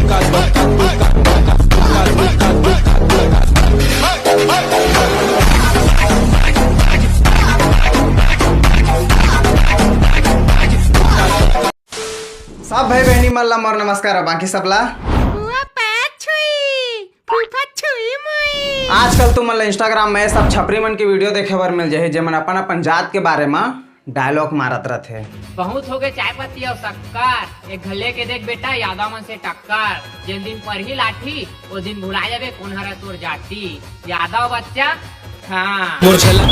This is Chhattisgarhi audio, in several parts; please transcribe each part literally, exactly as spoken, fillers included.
सब भाई बहनी मन ला मोर नमस्कार, अउ बाकी सब ला फुआ पाछुई, फूफा छुई मुई। आजकल तुमन ला Instagram में सब छपरी मन के video देखे बर मिल जाही, जेमन अपन अपन जात के बारे म dialogue मारत रथे। बहुत हो गए चाय पत्ती अउ शक्कर, एक घले के देख बेटा, यादव मन से टक्कर। जेन दिन परही लाठी, ओ दिन भुला जाबे कोन हरा तोर जाति। यादव बच्चा, हाँ। मोर छला।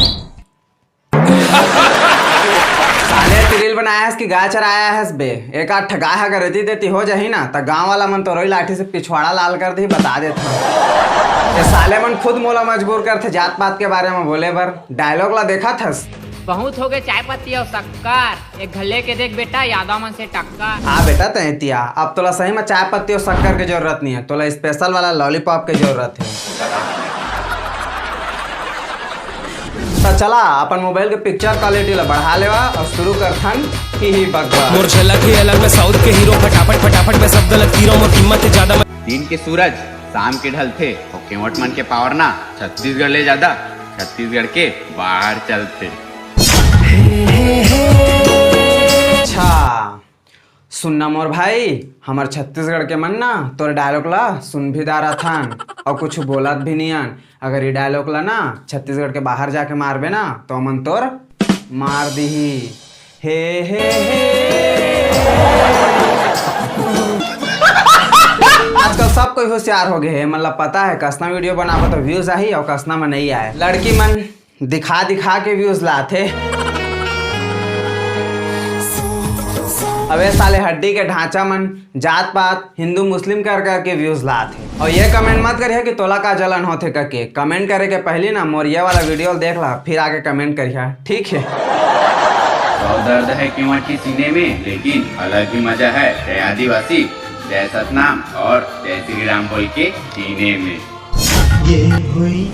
साले, तू reel बनाया हस कि गाय चराया हस बे? एक आध ठा गाय ह अगर एती तेती हो जाही ना, त गांव वाला मन तोर ओही लाठी से पिछवाड़ा लाल कर देही, बता देत हंव। ये साले मन खुद मोला मजबूर करथे जात पात के बारे म बोले बर। Dialogue ला देखत हस? बहुत हो गए चाय पत्ती अउ शक्कर, एक घले के देख बेटा, यादव मन से टक्कर। आ बेटा, तैं एती आ, अब तोला सही म चाय पत्ती अउ शक्कर के जरूरत नइ हे, तोला special वाला lollipop के जरूरत हे। त चला, अपन mobile के picture quality ला बढ़ा लेवा अउ शुरू करथन ही ही बकबक। मोर झलक ही अलग, मैं South के hero, फटाफट फटाफट मैं सब गलत तीरों, मोर कीमत ज्यादा, मैं दिन के सूरज शाम के ढलथे, अउ केवट मन के power ना छत्तीसगढ़ ले ज्यादा छत्तीसगढ़ के बाहर चलथे। अच्छा, सुन ना मोर भाई, हमर छत्तीसगढ़ के मन ना तोर dialogue ला सुन भी डारथन अउ कुछ बोलत भी नियन। अगर ये dialogue ला ना छत्तीसगढ़ के बाहर जाके मारबे ना, तो ओमन तोर मार दीही। हे, हे, हे। आजकल सब कोई होशियार हो गए हे। मतलब पता है, कसना video बनाबो तो views आही अउ कसना में नहीं आए। लड़की मन दिखा दिखा के views लाथे। अबे साले हड्डी के ढांचा मन, जात पात, हिंदू मुस्लिम कर कर के views लाथे। अउ ये comment मत करिहा कि तोला का जलन होथे करके। Comment करे के पहली ना मोर ये वाला video देख ला, फिर आके comment करिहा, ठीक है? सौ दर्द है केवट के सीने में, लेकिन अलग ही मजा है जय आदिवासी, जय सतनाम और जय श्री राम बोल के जीने में।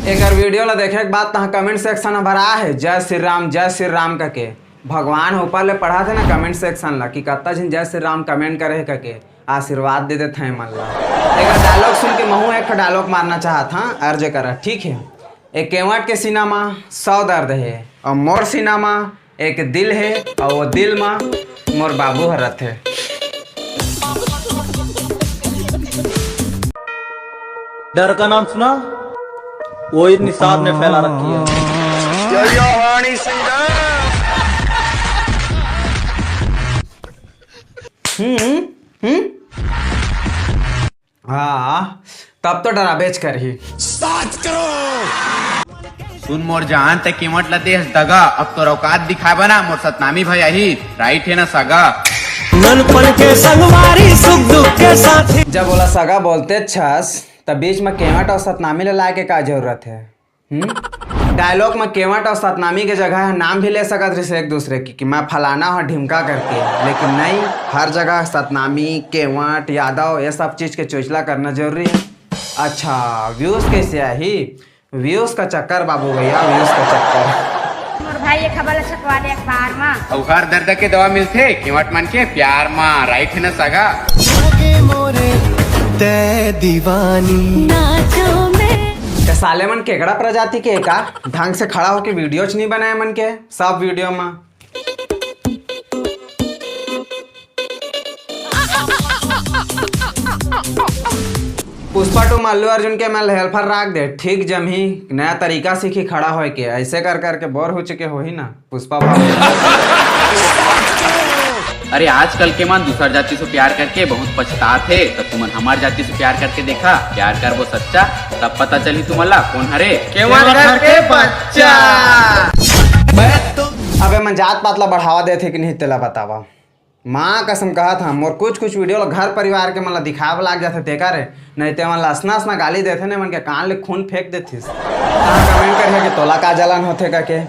एकर video ला देखे के बाद तहाँ comment section ह भरा हे, "जय श्री राम, जय श्री राम" कके। भगवान ह ऊपर ले पढ़ाथे ना comment section ला कि कत्ता झिन "जय श्री राम" comment करे हे कके, आशीर्वाद दे देथे मन ला। एकर dialogue सुन के महू एक ठो dialogue मारना चाहत हाँ, अर्ज करा, ठीक है? एक केवट के सीना मा सौ दर्द हे, अउ मोर सीना मा एक दिल हे, अउ वो दिल मा मोर बाबू ह रथे। डर का नाम सुना? वो इतनी साथ ने फैला रखी है। हम्म, हम्म। हाँ, तब तो डराबेच करही। सुन मोर जान, ते कीमत ला देहस दगा, अब तोर औकात दिखाबे ना, मोर सतनामी भाई आही, right हे ना सगा। ननपन के संगवारी, सुख दुख के साथी। जब ओला सगा बोलते छस, तब बीच में केवट अउ सतनामी ले लाए के का जरूरत हे? हम्म? Dialogue में केवट अउ सतनामी के जगह नाम भी ले सकत रहिस एक दूसरे की, कि मैं फलाना हूँ ढिमका करके, लेकिन नहीं, हर जगह सतनामी, केवट, यादव, ये सब चीज के चोचला करना जरूरी है। अच्छा, views कैसे आही? Views का चक्कर बाबू भैया, views का चक्कर। मोर भाई एक खबर छपवा दे अखबार मा। अउ हर दर्द के दवा मिलथे केवट मन के प्यार मा, right हे ना सगा? लागे मोरे तै दीवानी। नाचो में। ते साले मन केकड़ा प्रजाति के का? ढंग से खड़ा होके video च नहीं बनाए मन के, सब video मा। पुष्पा टू में अल्लू अर्जुन के मैं helper राख दे, ठीक जमही, नया तरीका सीखी खड़ा होए के, ऐसे कर करके बोर हो चुके हो ही ना पुष्पा बाबू। अरे आजकल के मन दूसर जाति से प्यार करके बहुत पछतात हे, तो तुमन हमार जाति से प्यार करके देखा, प्यार करबो सच्चा, तब पता चली तुमन ला कौन हरे केवट घर के बच्चा। अबे मन जात पात ला बढ़ावा देथे कि नहीं तेला बतावा। माँ कसम कहत हँव, मोर कुछ कुछ video ला घर परिवार के मन ला दिखावे लाग जाथे तेकर, नहीं ते मन ला असना असना गाली देथे ने मन के कान ले खून फेंक देथिस। कहाँ comment करिहा कि तोला का जलन होथे कके?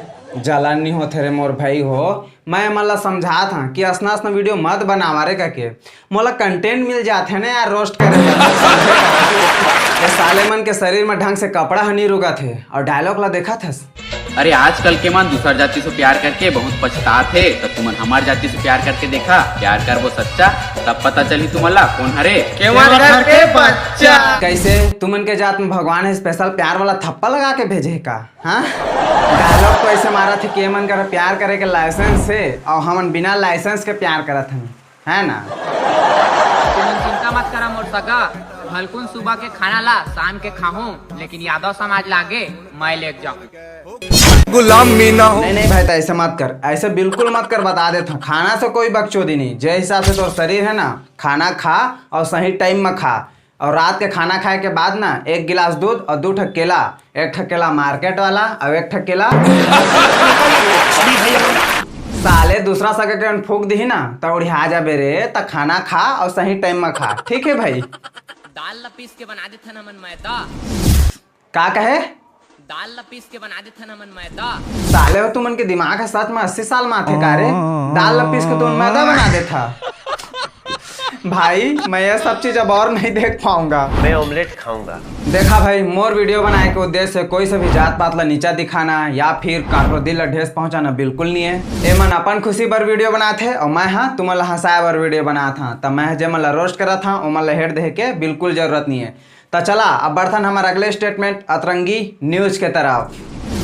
जलन नहीं होथे रे मोर भाई हो, मैं मन ला समझात हँव कि असना असना video मत बनावा रे कके। मोला content मिल जाथे ना यार roast करे बर। ये साले मन के शरीर में ढंग से कपड़ा ह नहीं रुकत हे अउ dialogue ला देखत हस। अरे, आजकल के मन दूसर जाति से प्यार करके बहुत पछतात हे, त तुमन हमार जाति से प्यार करके देखा, प्यार करबो सच्चा, तब पता चलही तुमन ला कोन हरे केवल घर के बच्चा। कैसे तुमन के जात में भगवान स्पेशल प्यार वाला थप्पा लगा के भेजे हे का? हाँ, डायलॉग तो ऐसे मारत हे कि एमन करा प्यार करे के लाइसेंस हे और हमन बिना लाइसेंस के प्यार करत हन, है ना? तुमन चिंता मत करा मोर सगा, भलकुन सुबह के खाना ला शाम के खाहूं, लेकिन यादव समाज लागे मैं लेके जाहूं। गुलामी ना हो। नहीं नहीं भाई, तो ऐसे मत कर, ऐसे बिल्कुल मत कर, बता देत हूँ। खाना से कोई बकचोदी नहीं, जे हिसाब से तोर शरीर है ना, खाना खा और सही टाइम में खा। और रात के खाना खाए के बाद ना एक गिलास दूध और दू ठक केला, एक ठक केला मार्केट वाला और एक ठक केला साले दूसरा सगा के फूक दिही ना, तो उड़िया जाबे रे। त खाना खा और सही टाइम में खा, ठीक है भाई? दाल ला पीस के बना देथन हमन मैदा। का कहे? दाल ला पीस के बना देथन हमन मैदा। साले हो, तुमन के दिमाग है सच में अस्सी साल माथे का रे? दाल ला पीस के तुमन मैदा बना देथा। भाई, मैं ये सब चीज अब और नहीं देख पाऊंगा। मैं ऑमलेट खाऊंगा। देखा भाई, मोर वीडियो बनाए के उद्देश्य कोई से भी जात पात ला नीचा दिखाना या फिर काकरो दिल ला ठेस पहुंचाना बिल्कुल नहीं है। एमन अपन खुशी बर वीडियो बनाथे और मैं हाँ तुमन ला हंसाए बर वीडियो बनात हाँ। त मैं जेमन ला रोस्ट करत हाँ ओमन ला हेड देहे के बिल्कुल जरूरत नहीं है। त चला अब बढ़थन हमर अगले स्टेटमेंट अतरंगी न्यूज के तरफ।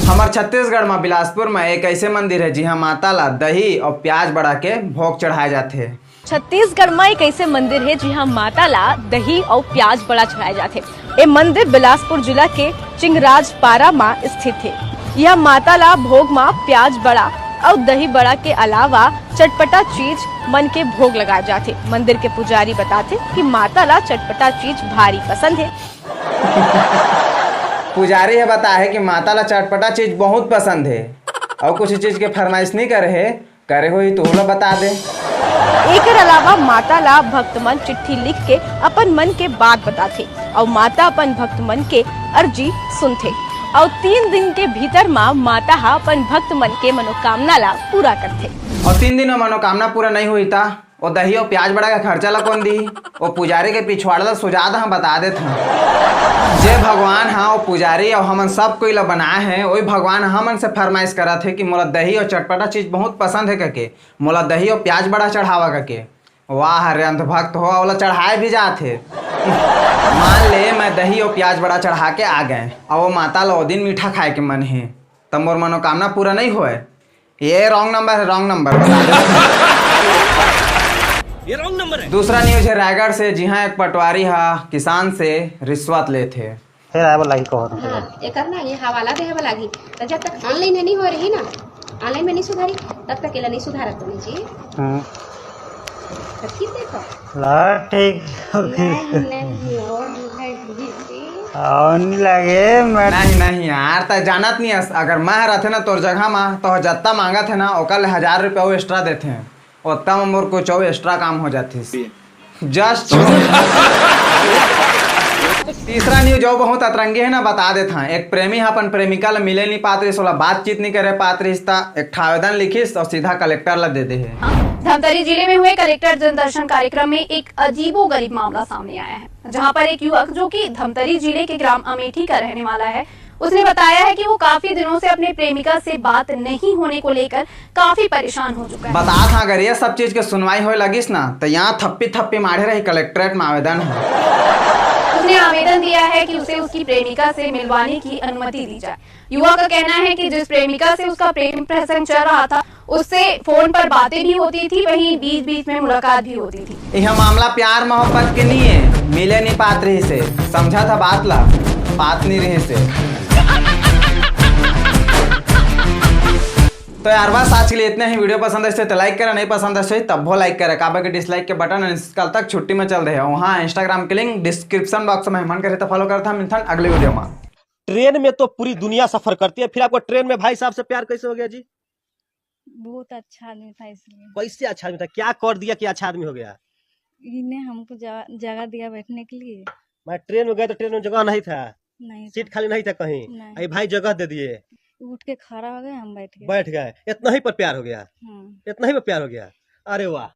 हमर छत्तीसगढ़ म बिलासपुर म एक ऐसे मंदिर है जिहां माता ला दही और प्याज बड़ा के भोग चढ़ाए जाथे। छत्तीसगढ़ म एक ऐसे मंदिर हे जिहां माता ला दही अउ प्याज बड़ा चढ़ाए जाथे। ए मंदिर बिलासपुर जिला के चिंगराजपारा म स्थित हे। यह माता ला भोग म प्याज बड़ा अउ दही बड़ा के अलावा चटपटा चीज मन के भोग लगाए जाथे। मंदिर के पुजारी बताथे कि माता ला चटपटा चीज भारी पसंद हे। पुजारी ह बताहे कि माता ला चटपटा चीज बहुत पसंद हे और कुछ चीज के फरमाइश नहीं करे हे। करे होही तो ओला बता दे। एकर अलावा माता ला भक्त मन चिट्ठी लिख के अपन मन के बात बताथे अउ माता अपन भक्त मन के अर्जी सुनथे अउ तीन दिन के भीतर मा माता हा अपन भक्त मन के मनोकामना ला पूरा करथे। और तीन दिन में मनोकामना पूरा नहीं हुई ता ओ दही और प्याज बड़ा का खर्चा ला कौन दी? ओ पुजारी के पिछवाड़ा ला सुझाव हम बता देत हन। जे भगवान हा ओ पुजारी और हमन सब कोई ला बनाए हैं, वही भगवान हमन से फरमाइश करत है कि मोला दही और चटपटा चीज बहुत पसंद है करके, मोला दही और प्याज बड़ा चढ़ावा करके। वाह रे अंधभक्त हो, ओला चढ़ाए भी जात हे। मान ले मैं दही और प्याज बड़ा चढ़ा के आ गए और वो माता ला ओ दिन मीठा खाए के मन है, तब मोर मनोकामना पूरा नहीं होए। ये रॉन्ग नंबर है, रॉन्ग नंबर, बता दे। ये रॉन्ग नंबर है। दूसरा न्यूज है रायगढ़ से, जिहां एक पटवारी हा किसान से रिश्वत लेत हे। फेर आए वाला ही कहो ना। हाँ, एकर ना ये हवाला देहे वाला ही। तो जब तक ऑनलाइन नहीं हो रही ना, ऑनलाइन में नहीं सुधारी, तब तक एला नहीं सुधारत बनी जी। हम्म, तो ठीक देखो। ला ठीक। नहीं, नहीं, और नहीं जी। और नहीं लगे मैं। नहीं नहीं यार, तै जानत नहीं हस, अगर मैं रहते ना तोर जगह मा तो जत्ता मांगत है ना ओकर ले हजार रुपया वो एक्स्ट्रा देते हैं, ओत्ता में मोर कुछ और एक्स्ट्रा काम हो जाते। जस्ट तीसरा न्यूज जो बहुत अतरंगी है ना, बता देत हाँ। एक प्रेमी हा अपन प्रेमिका ला मिले नहीं पात रहिस, ओला बातचीत नहीं करे पात रहिस, ता एक ठा आवेदन लिखिस और सीधा कलेक्टर ला दे दे है। धमतरी जिले में हुए कलेक्टर जनदर्शन कार्यक्रम में एक अजीबोगरीब मामला सामने आया है, जहां पर एक युवक, जो कि धमतरी जिले के ग्राम अमेठी का रहने वाला है, उसने बताया है कि वो काफी दिनों से अपने प्रेमिका से बात नहीं होने को लेकर काफी परेशान हो चुका है। बता था, अगर ये सब चीज के सुनवाई होए लगिस ना, तो यहाँ थप्पी थप्पी मारे रही कलेक्ट्रेट में आवेदन है। उसने आवेदन दिया है कि उसे उसकी प्रेमिका से मिलवाने की अनुमति दी जाए। युवा का कहना है कि जिस प्रेमिका से उसका प्रेम प्रसंग चल रहा था, उससे फोन पर बातें भी होती थी, वहीं बीच बीच में मुलाकात भी होती थी। यह मामला प्यार मोहब्बत के नहीं है, मिले नहीं पात रहिस हे, समझा था बात ला, पात नहीं रहिस हे। तो यार बस आज के लिए इतने ही। वीडियो पसंद आइस तो लाइक करा, नहीं पसंद आइस तब वो लाइक करा, काबर के डिसलाइक के बटन आजकल तक छुट्टी में चल रहे हैं। वहाँ इंस्टाग्राम के लिंक डिस्क्रिप्शन बॉक्स में, मन करे तो फॉलो करता। मिलथन अगले वीडियो में। ट्रेन में तो पूरी दुनिया सफर करती है, फिर आपको ट्रेन में भाई साहब से प्यार कैसे हो गया जी? बहुत अच्छा आदमी था इसलिए। कैसे अच्छा आदमी था? क्या कर दिया कि अच्छा आदमी हो गया? इन्हें हमको जगह, जगह दिया बैठने के लिए। मैं ट्रेन में गया तो ट्रेन में जगह नहीं था, नहीं सीट था। खाली नहीं था कहीं। नहीं। अरे भाई जगह दे दिए, उठ के खड़ा हो गए, हम बैठ गए। बैठ गए। इतना ही पर प्यार हो गया, हाँ। इतना ही पर प्यार हो गया। अरे वाह,